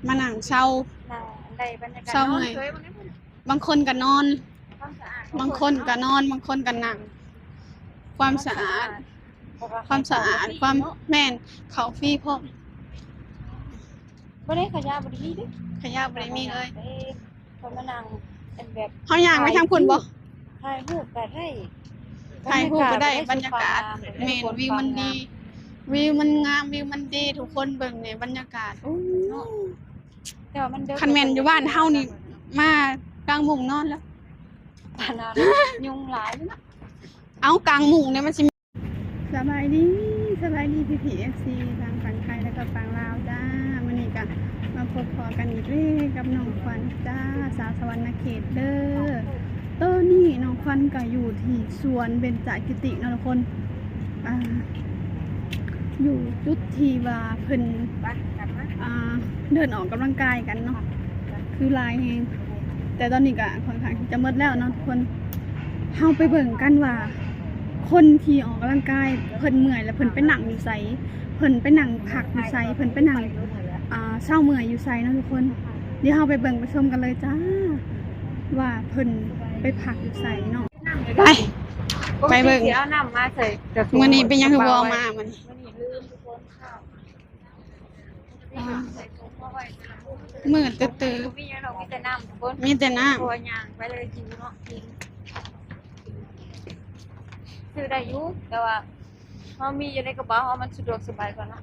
ມານັ່ງເຊົາ ນັ່ງໄດ້ບັນຍາກາດ ເຊົາເມື່ອຍ ນອນເຊີຍ ບາງຄົນກໍນອນ ຄວາມສະອາດ ບາງຄົນກໍນອນ ບາງຄົນກໍນັ່ງ ຄວາມສະອາດ ຄວາມສະອາດ ຄວາມ ແມ່ນ ເຂົ້າຟຣີພ້ອມ ບໍ່ໄດ້ ຂະຫຍະບໍ່ໄດ້ມີເດ້ ຂະຫຍະບໍ່ໄດ້ມີເລີຍ ເພິ່ນມານັ່ງເປັນແບບ ເຮົາຍ່າງໄປທາງພຸ້ນບໍ່? ຖ່າຍຮູບກໍໄດ້ ຖ່າຍຮູບກໍໄດ້ ບັນຍາກາດ ບັນຍາກາດ ແມ່ນ ວິວມັນດີ ວິວມັນງາມ ວິວມັນດີ ທຸກຄົນເບິ່ງແດ່ບັນຍາກາດ ໂອ້ ເນາະ ແຕ່ວ່າມັນເດິກ ຄັນແມ່ນຢູ່ບ້ານເຮົານີ້ ມາກາງມຸ້ງນອນແລ້ວ ປານນັ້ນ ຍຸງຫຼາຍເນາະ ເອົ້າ ກາງມຸ້ງນີ້ມັນຊິ ສະບາຍດີ ສະບາຍດີ ພີ່ໆ ເອັຟຊີ ທັງຝັ່ງໄທ ແລະກໍຝັ່ງລາວຈ້າ ມື້ນີ້ກໍມາພົບພໍ້ກັນອີກແລ້ວກັບນ້ອງຂວັນຈ້າ ສາວສະຫວັນນະເຂດເດີ້ ຕອນນີ້ນ້ອງຂວັນກໍຢູ່ທີ່ສວນເບັນຈະກິຕິເນາະທຸກຄົນ ອ່າ ຢູ່ຈຸດທີ່ວ່າເພິ່ນ ອ່າ ເດີນອອກກຳລັງກາຍກັນເນາະ ຄືຫຼາຍແຮງ ແຕ່ຕອນນີ້ກໍຂ້ອນຂ້າງທີ່ຈະໝົດແລ້ວເນາະທຸກຄົນ ເຮົາໄປເບິ່ງກັນວ່າ ຄົນທີ່ອອກກຳລັງກາຍ ເພິ່ນເມື່ອຍແລ້ວເພິ່ນໄປນັ່ງຢູ່ໃສ ເພິ່ນໄປນັ່ງພັກຢູ່ໃສ ເພິ່ນໄປນັ່ງ ອ່າ ເຊົາເມື່ອຍຢູ່ໃສເນາະທຸກຄົນ ດຽວເຮົາໄປເບິ່ງໄປຊົມກັນເລີຍຈ້າ ວ່າເພິ່ນໄປພັກຢູ່ໃສເນາະ ໄປ ໄປເບິ່ງ ຊິເອົານ້ຳມາໃສ່ ມື້ນີ້ເປັນຫຍັງຄືບໍ່ເອົາມາມື້ນີ້? ມື້ນີ້ລືມທຸກຄົນ ອ່າ ມືດຕຶບໆ ບໍ່ມີຫຍັງດອກ ມີແຕ່ນ້ຳທຸກຄົນ ມີແຕ່ນ້ຳ ເພາະວ່າຍ່າງໄປເລີຍ ຫິວເນາະ ກິນ ຊື້ໄດ້ຢູ່ ແຕ່ວ່າເຮົາມີຢູ່ໃນກະເປົາເຮົາ ມັນສະດວກສະບາຍກວ່າເນາະ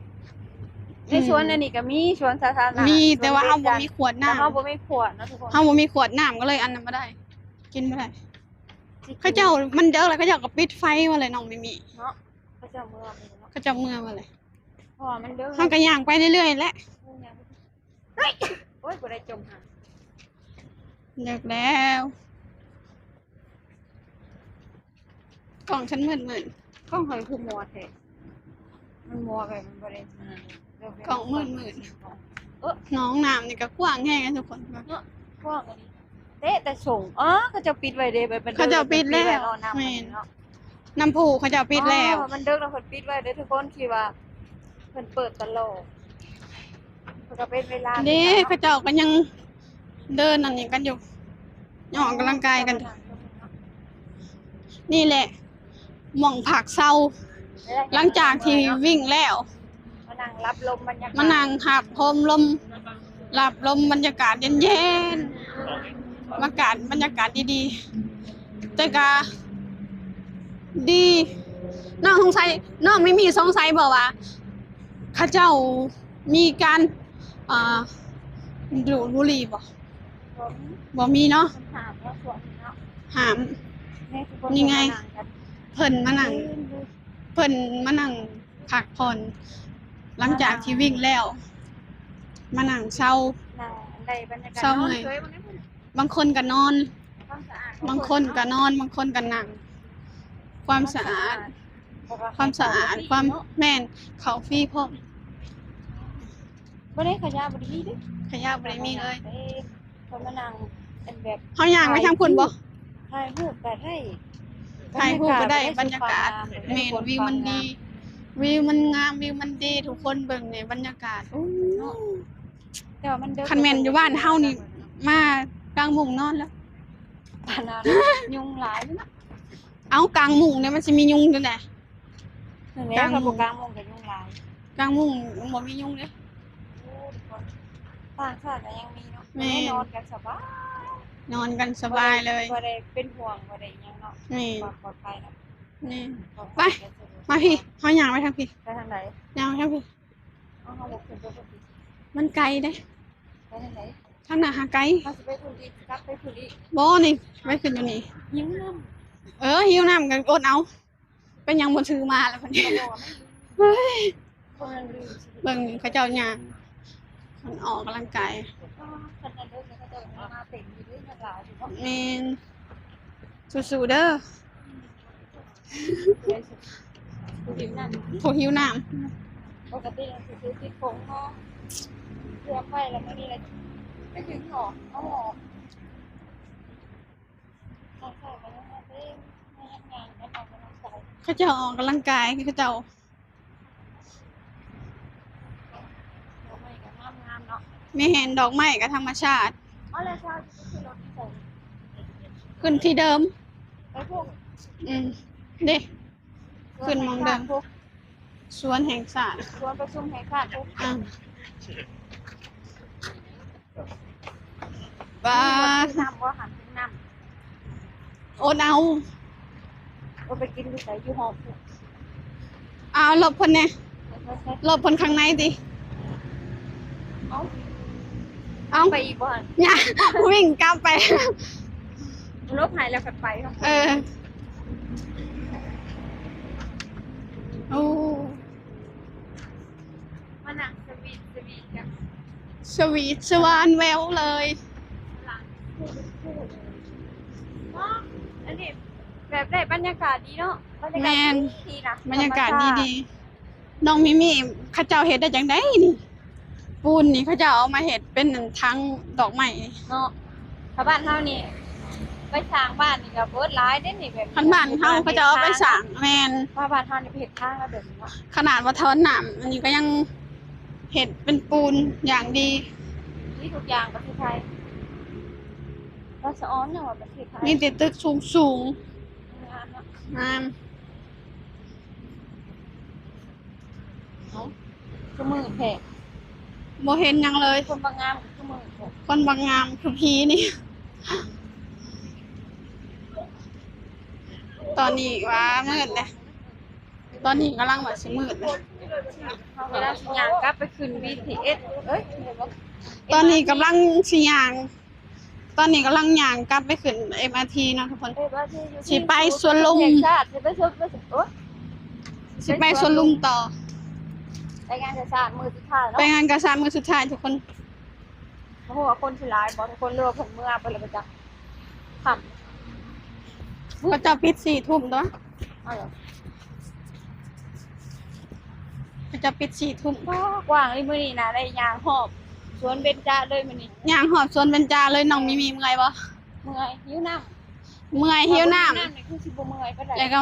ອືມ ໃນສວນອັນນີ້ກໍມີ ສວນສາທາລະນະ ມີ ແຕ່ວ່າເຮົາບໍ່ມີຂວດນ້ຳ ເຮົາບໍ່ມີຂວດເນາະທຸກຄົນ ເຮົາບໍ່ມີຂວດນ້ຳ ກໍເລີຍອັນນັ້ນບໍ່ໄດ້ ກິນບໍ່ໄດ້ ເຂົາເຈົ້າ ມັນເດິກແລ້ວ ເຂົາເຈົ້າກໍປິດໄຟໝົດແລ້ວ ນ້ອງມິມີ ເນາະ ເຂົາເຈົ້າເມືອ ເຂົາເຈົ້າເມືອໝົດແລ້ວ ເພາະວ່າມັນເດິກ ເຮົາກໍຍ່າງໄປເລື້ອຍໆແຫຼະ ເອີ ຍ່າງໄປ ເຮີ້ຍ ໂອ້ຍ ບໍ່ໄດ້ຈົມຫາ ເດິກແລ້ວ ກ້ອງຊັ້ນມືດໆ ກ້ອງຂ້ອຍຄືມົວແທ້ ມັນມົວແບບມັນບໍ່ໄດ້ ກ້ອງມືດໆ ເອີ ໜອງນ້ຳນີ້ກໍກວ້າງແຮງທຸກຄົນ ເນາະ ກວ້າງອີ່ຫຼີ ເຕະແຕ່ສົງ ອໍ ເຂົາເຈົ້າປິດໄວ້ເດ້ ເຂົາເຈົ້າປິດແລ້ວ ແມ່ນ ນ້ຳພຸເຂົາເຈົ້າປິດແລ້ວ ອໍ ມັນເດິກແລ້ວເພິ່ນປິດໄວ້ເດ້ທຸກຄົນ ຄິດວ່າເພິ່ນເປີດຕະຫຼອດ ເພິ່ນກໍເປັນເວລາເດ້ ເຂົາເຈົ້າກໍຍັງເດີນອັນນີ້ກັນຢູ່ ຍັງອອກກຳລັງກາຍກັນຢູ່ ນີ້ແຫຼະ ໝ່ອງພັກເຊົາ ຫຼັງຈາກທີ່ວິ່ງແລ້ວ ມານັ່ງຮັບລົມບັນຍາກາດ ມານັ່ງຮັບໂຮມລົມ ຮັບລົມບັນຍາກາດເຢັນໆ ອາກາດບັນຍາກາດດີໆ ແຕ່ກະດີ ນ້ອງສົງໄສ ນ້ອງມີມີສົງໄສບໍ່ວ່າ ເຂົາເຈົ້າມີການ ອ່າ ດູດບຸຫຼີ່ບໍ່? ບໍ່ມີ ບໍ່ມີເນາະ ເພິ່ນຫ້າມເນາະ ຊ່ວງນີ້ເນາະ ຫ້າມ ນີ້ໄງ ເພິ່ນມານັ່ງ ເພິ່ນມານັ່ງພັກຜ່ອນ ຫຼັງຈາກທີ່ວິ່ງແລ້ວ ມານັ່ງເຊົາ ນັ່ງໄດ້ບັນຍາກາດ ເຊົາເມື່ອຍ ນອນເຊີຍ ບາງຄົນກໍນອນ ຄວາມສະອາດ ບາງຄົນກໍນອນ ບາງຄົນກໍນັ່ງ ຄວາມສະອາດ ຄວາມສະອາດ ຄວາມສະອາດ ຄວາມ ແມ່ນ ເຂົ້າຟຣີພ້ອມ ບໍ່ໄດ້ ຂະຫຍະບໍ່ໄດ້ມີເດ້ ຂະຫຍະບໍ່ໄດ້ມີເລີຍ ເອີ ເພິ່ນມານັ່ງເປັນແບບ ເຮົາຍ່າງໄປທາງພຸ້ນບໍ່? ຖ່າຍຮູບກໍໄດ້ ຖ່າຍຮູບກໍໄດ້ ບັນຍາກາດ ບັນຍາກາດ ແມ່ນ ວິວມັນດີ ວິວມັນງາມ ວິວມັນດີ ທຸກຄົນເບິ່ງແດ່ບັນຍາກາດ ໂອ້ ເນາະ ແຕ່ວ່າມັນເດິກ ຄັນແມ່ນຢູ່ບ້ານເຮົານີ້ ມາກາງມຸ້ງນອນແລ້ວ ປານນັ້ນ ຍຸງຫຼາຍເນາະ ເອົ້າ ກາງມຸ້ງນີ້ມັນຊິມີຍຸງຢູ່ໃດ? ນັ້ນແຫຼະ ກາງມຸ້ງ ຄັນບໍ່ກາງມຸ້ງກໍຍຸງຫຼາຍ ກາງມຸ້ງບໍ່ມີຍຸງເດ້ ໂອ້ ທຸກຄົນ ຕ່າງຊາດກໍຍັງມີເນາະ ແມ່ນ ນອນກັນສະບາຍ ນອນກັນສະບາຍເລີຍ ບໍ່ໄດ້ ບໍ່ໄດ້ເປັນຫ່ວງ ບໍ່ໄດ້ຫຍັງເນາະ ແມ່ນ ຄວາມປອດໄພເນາະ ແມ່ນ ຄວາມປອດໄພ ໄປ ກໍສະດວກ ມາພີ້ ເຮົາຍ່າງໄປທາງພີ້ ໄປທາງໃດ? ຍ່າງໄປທາງພີ້ ເອົາ ເຮົາບໍ່ຂຶ້ນໄປພຸ້ນຕິ ມັນໄກເດ້ ໄປທາງໃດ? ທາງໜ້າຫາໄກ ເຮົາຊິໄປພຸ້ນອີກ ກັບໄປພຸ້ນອີກ ບໍ່ ນີ້ ໄປຂຶ້ນຢູ່ນີ້ ຫິວນ້ຳ ເອີ ຫິວນ້ຳກໍອົດເອົາ ເປັນຫຍັງບໍ່ຊື້ມາລະບັດນີ້ ເບິ່ງເຂົາເຈົ້າຍ່າງ ມັນອອກກຳລັງກາຍ ແມ່ນ ສູ້ໆເດີ ຜູ້ຫິວນ້ຳ ຜູ້ຫິວນ້ຳ ປົກກະຕິຊິຊື້ຕິດກົງເນາະ ເຕຣີຍມໄວ້ແລ້ວ ມື້ນີ້ລະໄປດຶງອອກ ເອົາອອກ ເຂົາເຈົ້າອອກກຳລັງກາຍ ເຂົາເຈົ້າ ດອກໄມ້ກໍງາມໆ ແມ່ນ ດອກໄມ້ກໍທຳມະຊາດ. ເອົາແລ້ວເຈົ້າຊິໄປຂຶ້ນລົດຢູ່ໃສ? ຂຶ້ນທີ່ເດີມ. ໄປພຸ້ນ? ອືມ ເດ້ ຂຶ້ນໝ່ອງເດີມ ສວນແຫ່ງຊາດ ສວນປະຊຸມແຫ່ງຊາດພຸ້ນ. ອ່າ ວ່າ ມີບໍ່? ຊື້ນ້ຳບໍ່ຫັ້ນ? ຊື້ນ້ຳ ອົດເອົາ. ບໍ່ໄປກິນຢູ່ໃສ? ຢູ່ຫ້ອງພຸ້ນ. ເອົາລົບເພິ່ນແດ່ ລົບເພິ່ນຂ້າງໃນຕິ. ເອົາ ເອົາ ໄປອີກບໍ່ຫັ້ນ? ຫຍັງ ວິ່ງກັບໄປ ລົບໃຫ້ແລ້ວຄ່ອຍໄປເນາະ. ເອີ ໂອ້ ມານັ່ງສະຫວີດສະຫວີດກັນ ສະຫວີດສະຫວານແວວເລີຍ. ເນາະ ອັນນີ້ແບບໄດ້ບັນຍາກາດດີເນາະ. ບັນຍາກາດ ແມ່ນ ດີໆນະ ບັນຍາກາດ ທຳມະຊາດ ດີໆ. ນ້ອງມິມີ່ ເຂົາເຈົ້າເຮັດໄດ້ຈັ່ງໃດນີ້? ປູນນີ້ເຂົາເຈົ້າເອົາມາເຮັດເປັນຖັງດອກໄມ້ເນາະ. ຖ້າບ້ານເຮົານີ້ໄປສ້າງບ້ານນີ້ກໍເບິດຫຼາຍເດ້ນີ້. ແບບນີ້ ຄັນບ້ານເຮົາເຂົາເຈົ້າເອົາໄປສ້າງ ແມ່ນ ຖ້າບ້ານເຮົານີ້ໄປເຮັດທາງແລ້ວແບບນີ້ເນາະ. ຂະໜາດວ່າທາງນ້ຳອັນນີ້ກໍຍັງເຮັດເປັນປູນຢ່າງດີ ມີທຸກຢ່າງປະເທດໄທ. ລາວສະອອນເນາະ ປະເທດໄທ ມີແຕ່ຕຶກສູງໆ ງາມເນາະ ງາມ. ເອົ້າ ຄືມືດແທ້ ບໍ່ເຫັນຫຍັງເລີຍ. ຄົນບັກງາມຄືມືດແທ້ ຄົນບັກງາມຄືຜີນີ້. ຕອນນີ້ວ່າມືດແລ້ວ ຕອນນີ້ກຳລັງວ່າຊິມືດແລ້ວ. ເຮົາກຳລັງຊິຍ່າງກັບໄປຂຶ້ນບີທີເອສ ເອີຍ ຕອນນີ້ກຳລັງຊິຍ່າງ ຕອນນີ້ກຳລັງຍ່າງກັບໄປຂຶ້ນເອັມອາທີເນາະທຸກຄົນ. ເອັມອາທີຢູ່ທີ່ ຊິໄປສວນລຸມ ແຫ່ງຊາດ ຊິໄປສວນ ໂອ້ຍ ຊິໄປສວນລຸມຕໍ່. ໄປງານກາຊາດມື້ສຸດທ້າຍເນາະ ໄປງານກາຊາດມື້ສຸດທ້າຍທຸກຄົນ. ບໍ່ຮູ້ວ່າຄົນຊິຫຼາຍບໍ່ທຸກຄົນ ຫຼືວ່າເພິ່ນເມືອໄປແລ້ວບໍ່ຈັກ ຄ່ຳ ເຂົາເຈົ້າປິດສີ່ທຸ່ມຕົວະ. ເອົາເລີຍ ເຂົາເຈົ້າປິດສີ່ທຸ່ມ. ວ້າ ກວ້າງເລີຍມື້ນີ້ນະ ໄດ້ຍ່າງຮອບສວນເບັນຈາເລີຍມື້ນີ້ ຍ່າງຮອບສວນເບັນຈາເລີຍ. ນ້ອງມີມີເມື່ອຍບໍ່? ເມື່ອຍ ຫິວນ້ຳ ເມື່ອຍ ຫິວນ້ຳ. ນ້ຳນີ້ຄືຊິບໍ່ເມື່ອຍປານໃດ ແລ້ວກໍ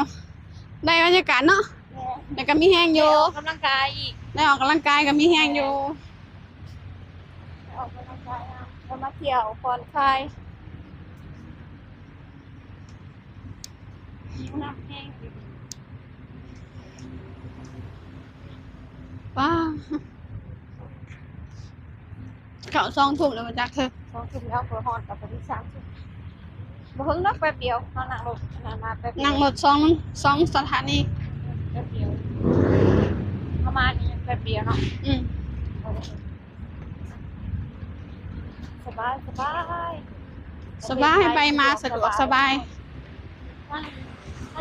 ໄດ້ບັນຍາກາດເນາະ. ແມ່ນ ແລ້ວກໍມີແຮງຢູ່ ໄດ້ອອກກຳລັງກາຍອີກ ໄດ້ອອກກຳລັງກາຍກໍມີແຮງຢູ່. ໄດ້ອອກກຳລັງກາຍ ແລ້ວມາທ່ຽວຜ່ອນຄາຍ. ຫິວນ້ຳແຮງ ປ້າ ເຂົ້າສອງທຸ່ມແລ້ວບໍ່ຈັກເທີ. ສອງທຸ່ມແລ້ວ ເພິ່ນຮອດກໍພໍດີສາມທຸ່ມ ບໍ່ເຖິງດອກ ແປັບດຽວ. ເຮົານັ່ງລົດອັນນັ້ນມາແປັບດຽວ ນັ່ງລົດສອງ ສອງສະຖານີ ແປັບດຽວ. ປະມານນີ້ແປັບດຽວເນາະ. ອືມ ສະບາຍ ສະບາຍ ສະບາຍ ໄປມາສະດວກສະບາຍ. ຖ້າ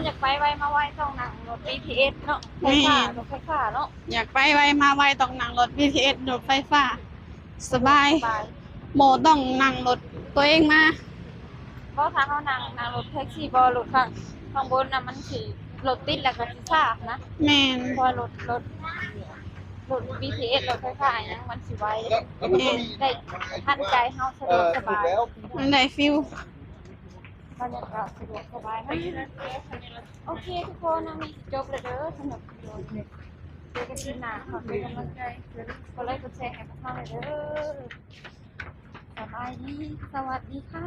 ຢາກໄປໄວມາໄວຕ້ອງນັ່ງລົດບີທີເອສເນາະ ແມ່ນ ໄຟຟ້າ ລົດໄຟຟ້າເນາະ. ຢາກໄປໄວມາໄວຕ້ອງນັ່ງລົດບີທີເອສ ລົດໄຟຟ້າ ສະບາຍ ສະບາຍ ບໍ່ຕ້ອງນັ່ງລົດຕົວເອງມາ. ເພາະຖ້າເຮົານັ່ງ ນັ່ງລົດແທັກຊີບໍ່ ລົດຂ້າງ ຂ້າງບົນນະ ມັນຊິ ລົດຕິດແລ້ວກໍຊິຊ້ານະ. ແມ່ນ ເພາະວ່າລົດ ລົດ ລົດບີທີເອສ ລົດໄຟຟ້າຫຍັງມັນຊິໄວ ແມ່ນ ໄດ້ທັນໃຈເຮົາ ສະດວກສະບາຍ ມັນໄດ້ຟີລ ບັນຍາກາດສະດວກສະບາຍ. ໂອເຄທຸກຄົນ ນ້ອງມີຊິຈົບແລ້ວເດີ ສຳລັບວິດີໂອນີ້ ເຈີກັນຄລິບໜ້າ. ຂໍເປັນກຳລັງໃຈ ກົດໄລກົດແຊໃຫ້ພວກເຮົາແດ່ເດີ. ສະບາຍດີ ສະຫວັດດີຄ່ະ.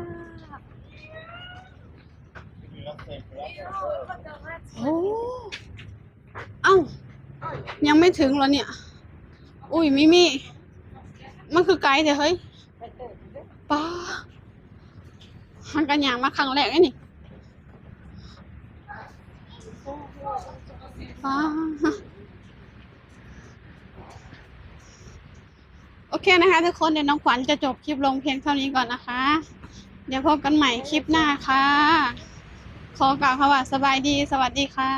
ໂອ້ ເອົ້າ ຍັງໄມ່ເຖິງເຫຼືອນີ້. ອຸ້ຍ ມິມິ ມັນຄືໄກແທ້ເຮີ້ຍ. ປ້າ ເຮົາກໍຍ່າງມາຄັ້ງແລກເດ້ນີ້. ປ້າ ໂອເຄນະຄະທຸກຄົນ ດຽວນ້ອງຂວັນຈະຈົບຄລິບລົງພຽງເທົ່ານີ້ກ່ອນນະຄະ. ດຽວພົບກັນໃໝ່ຄລິບໜ້າຄ່ະ. ຂໍກ່າວຄຳວ່າສະບາຍດີ ສະຫວັດດີຄ່ະ.